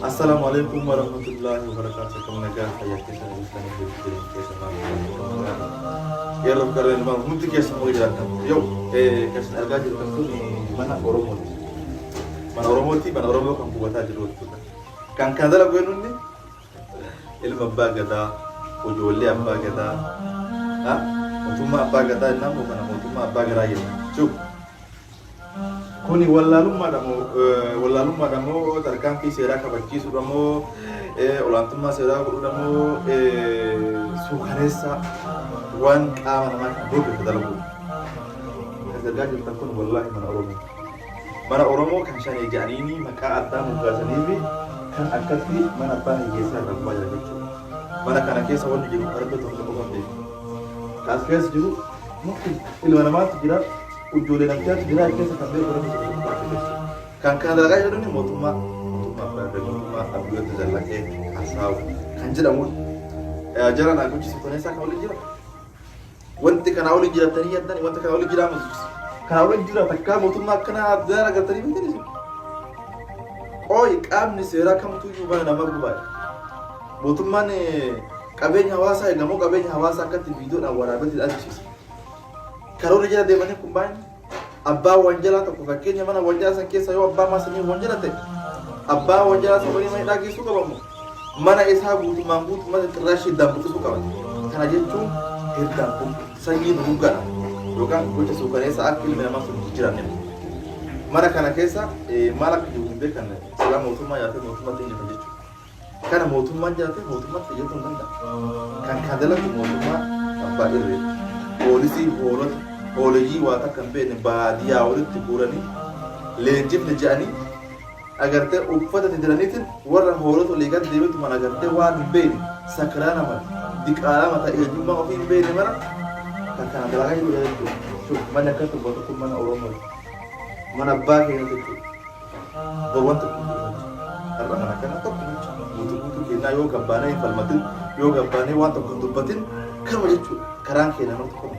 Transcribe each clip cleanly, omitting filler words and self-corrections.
Assalaamu alaikum warahmatullahi wabarakatuh. Akkam nagaa fayyaa keessan jirtanii jirtu jireenya keessa maal yeroo qarreen ilmaan hundi keessa horii jiraatan. Yoo kan argaa jirtan kun mana Oromooti. Mana Oromooti, mana Oromoo kan gubataa jiru jechuudha. Kan kana dalagu eenyuun ilma abbaa gadaa, ijoollee abbaa gadaa, mootummaa abbaa gadaa jennaan moo kana mootummaa abbaa garaa jenna jechuudha. Kuni wallaalummaadha moo wallaalummaadha moo tarkaanfii seeraa kabachiisuudha moo olaantummaa seeraa godhuudha moo suukaneessa waan qaama namaa kan gurgurta dalaguudha. Kan argaa jirtan kun wallaahi mana Oromoo. Mana Oromoo kan shanee jedhaniini maqaa addaa moggaasanii fi kan akkatti mana abbaa hiyyeessaa irra gubaa jira jechuudha. Mana kana keessa wanni jiru rabbi tokko qofa beeku. Kan as keessa jiru mukti ilma namaatu jira. Ujjoolee namtichaatu jira keessa kan beeku rabbi tokko qofa akka jechuudha. Kan kana dalagaa jiru inni mootummaa mootummaa abbaa irree mootummaa Abiyyoota Zallaqee Hasaawu kan jedhamudha. Jara naa gochi suukaneessaa kan waliin jira. Wanti kanaa waliin jiraatanii yaaddan wanta kanaa waliin jiraamu kanaa waliin jira takkaa mootummaa akkanaa addaan agartanii beektan isin. Qooyi qaamni seeraa kamtuyyuu mana nama gubaadha. Mootummaan qabeenya hawaasaa eegamoo qabeenya hawaasaa akkatti viidiyoodhaan waraabetti agarsiisa. Karoora jala deemanii kun baay'ee abbaa wanjalaa tokko fakkeenya mana wanjalaa san keessa yoo abbaa maasanii wanjala ta'e abbaa wanjalaa san walii mana hidhaa geessuu qabamu mana isaa guutummaan guutummaan xirraashii hiddaan buqqisuu qaban. Kana jechuun hiddaan sanyii duguggaadha yookaan gocha suukaneessa akka ilmi namaa sun jijjiiramne. Mana kana keessa maal akka jiru hin beekan silaa mootummaa nyaatee mootummaatti hin jechuudha. Kana mootummaan jiraate mootummaatti fayyadamuu hin danda'a. Kan kana dalagu mootummaa abbaa irree. Poolisii hoolota hooleyyii waa takka hin beekne baadiyyaa walitti guuranii leenjifne jedhanii agartee uffata didiraniitiin warra hoolota olii gad deebitu mana agartee waan hin beekne sakraana mara diqaalaa mata eenyummaa ofii hin beekne mara kan kana dalagaa jiru jechuudha. Manni akkatti dubbatu kun mana Oromooti. Mana abbaa keenya jechuudha. Bor wanta kun jechuudha. Har'a mana kana tokko jecha guutuu guutuu kennaa yoo gabbaanee hin falmatin yoo gabbaanee waan tokko hin dubbatin kanuma jechuudha. Karaan keenya namatti kun.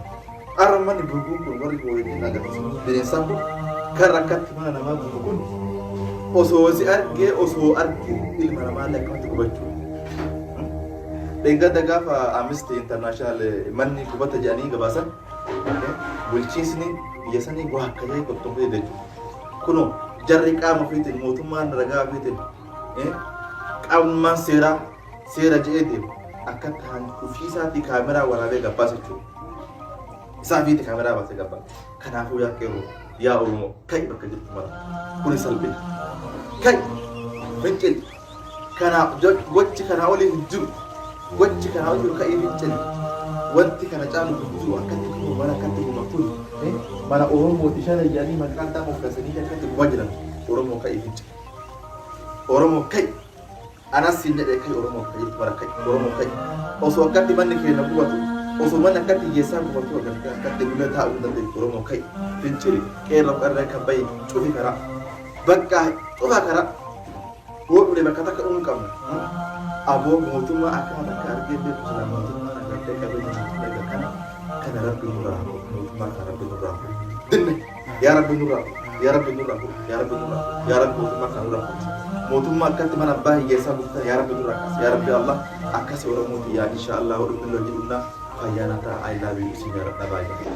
Har'a manni bulguun kun warri hooyyetiin agarsiisu bineensaan kun kan rakkatti mana namaa gubu kun osoo si argee osoo argee ilma namaa illee akkamatti gubachuu. Dheengadda gaafa Amnesty International manni gubata jedhanii gabaasan bulchiisni biyya sanii waakkatee qottoofee jechuudha. Kunoo jarri qaama ofiitiin mootummaan ragaa ofiitiin qaamummaan seeraa seera je'ee deemu akka ta'an ofiisaatii kaameraa waraabee gabbaasa jechuudha. Isaa ofiitii kaameraa baasee gabbaasa. Kanaafuu yaa qeerroo yaa Oromoo ka'i bakka jirtu mara. Kuni salphina. Ka'i fincili. Kanaaf gochi kanaa olii hin jiru. Gochi kanaa olii jiru ka'ii fincili. Wanti kana caalu hin jiru akkatti kun mana akkatti guma kun mana Oromooti shana jedhanii maqaa addaa moggaasanii akkatti gumaa jiran Oromoo ka'ii fincili. Oromoo ka'i. Anas siin jedhee ka'i Oromoo ka'i jirtu mara ka'i Oromoo ka'i. Osoo akkatti manni keenya gubatu osoo manni akkatti hiyyeessaa gubatu agartee akkatti lulee taa'uu hin dandeettu Oromoo ka'i fincili qeerroo qarree kan bahi cufi karaa bakka cufa karaa. Yoo dhumne bakka takka dhumuu qabna. Aboo mootummaa akkana takka argee beeku sila mootummaan agartee qabeenya mootummaa egaa kana kana rabbi nurraa haa fuudhu mootummaa kana rabbi nurraa haa fuudhu. Dinne yaa rabbi nurraa fuudhu yaa rabbi nurraa fuudhu yaa rabbi nurraa fuudhu yaa rabbi mootummaa kana nurraa fuudhu. Mootummaa akkatti mana abbaa hiyyeessaa gubtan yaa rabbi nurraa kaasi yaa rabbi Allah akkasi Oromooti yaa insha Allah dhumne lolli dhumna fayyaa naa ta'a I love you isin jaaladha baay'ee.